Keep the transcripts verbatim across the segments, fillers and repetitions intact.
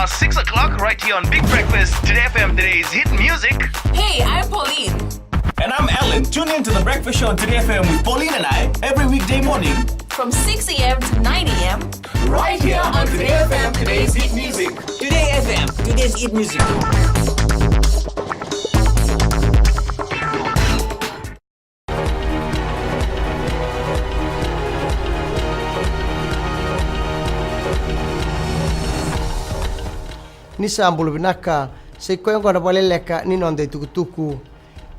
Six o'clock right here on Big Breakfast, Today F M, today's hit music. Hey, I'm Pauline. And I'm Alan. Tune in to the Breakfast Show on Today F M with Pauline and I every weekday morning. From six a m to nine a m. Right here on Today F M, today's hit music. Today F M, today's hit music. Ni sa bula vinaka, sa i koya oqo na vakaleleka ni noda itukutuku.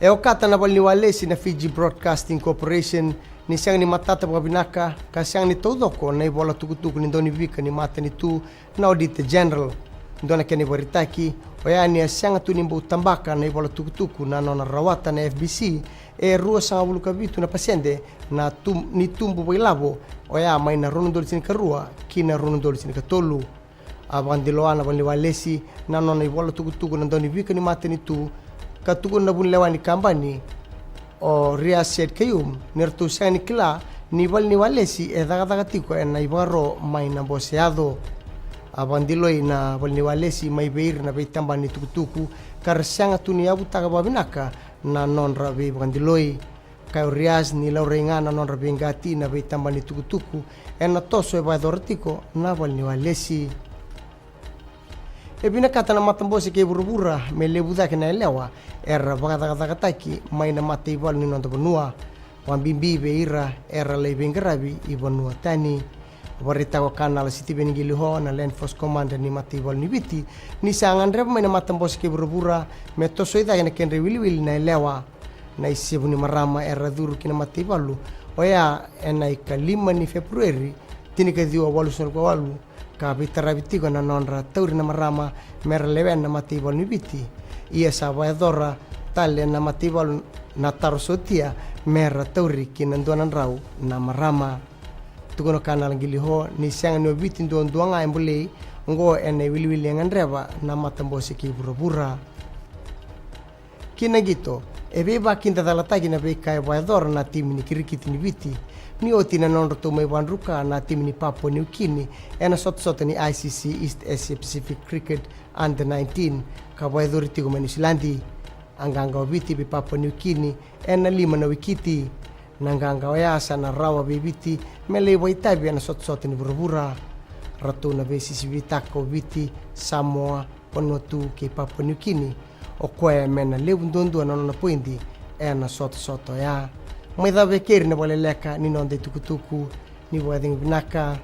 E okata na valeniwalesi na Fiji Broadcasting Corporation ni sega ni matata vakavinaka ka sega ni taucoko na ivola tukutuku ni daunivika ni matanitu na Auditor General. Dua na kena ivakaraitaki oya ni a sega tu ni bau tabaka na ivola tukutuku na nona rawata na F B C e ruasagavulu ka vitu na pasede na tum-, ni tubu vakailavo oya mai na rua na udolu tinikarua ki na rua na udolu tinikatolu. A vakadiloa na valeniwalesi na nona ivola tukutuku na daunivika ni matanitu ka tukuna na vunilewa ni kabani o Riaz Sayed-Khaiyum ni ratou sega ni kila ni valeniwalesi e cakacaka tiko ena ivakaro mai na bose yaco. A vakadiloi na valeniwalesi mai vei ira na veitabana ni tukutuku ka ra sega tu ni yavutaka vakavinaka na nodra veivakadiloi. Kaya o Riaz ni laurai ga na nodra veiqati na veitabana ni tukutuku ena toso e vakayacora tiko na valeniwalesi. E vinakata na matabose kei vuravura me levu cake na yalewa era vakacakacakataki mai na mataivalu ni noda vanua, vakabibi vei ira era lai veiqaravi i vanua tani. Vakaraitaka o Kanala Sitiveni Qiliho, na Land Force Commander ni mataivalu ni Viti, ni sa gadreva mai na matabose kei vuravura me tosoi cake na kedra iwiliwili na yalewa. Na isevu ni marama era curu ki na mataivalu oya ena ikalima ni Feperueri, tinikaciwa walusagavulu ka walu, ka veitaravi tiko na nodra tauri na marama mera lewena na mataivalu ni Viti. Ia sa vakayacora tale na mataivalu na taro sotia mera tauri ki na dua na drau na marama. Tukuna o Kanala Qiliho ni sega ni o Viti duadua ga e bolei oqo ena iwiliwili e gadreva na matabose kei vuravura. Ki na qito, e veivakidacalataki na veika e vakayacora na timi ni kirikiti ni Viti ni oti na nodratou mai vakadruka na timi ni Papua New Guinea ena sotasota ni I C C East Asia Pacific Cricket Under nineteen ka vakayacori tiko mai Niusiladi. A qaqa o Viti vei Papua New Guinea ena lima na wikiti. Na qaqa oya sa na rawa vei Viti me lai vakaitavi ena sotasota ni vuravura. Ratou na veisisivitaka o Viti, Samoa, Vanuatu kei Papua New Guinea, o koya me na levu duadua na nona poidi ena sotasota oya. Mai cava e keri na vakaleleka ni noda itukutuku. Ni vakacegu vinaka.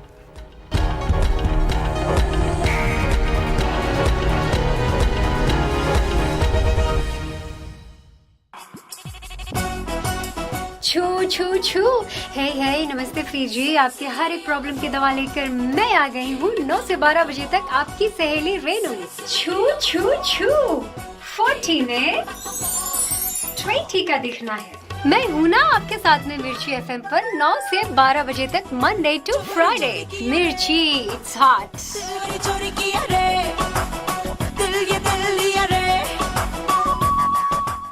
छू छू छू। हे हे, नमस्ते फीजी। आपके हर एक प्रॉब्लम की दवा लेकर मैं आ गई हूँ। नौ से बारह बजे तक आपकी सहेली रेनू। छू छू छू। फोर्टी में ट्वेंटी का दिखना है। मैं हूँ ना आपके साथ में मिर्ची एफ एम पर नौ से बारह बजे तक, मंडे टू फ्राइडे। मिर्ची, इट्स हॉट।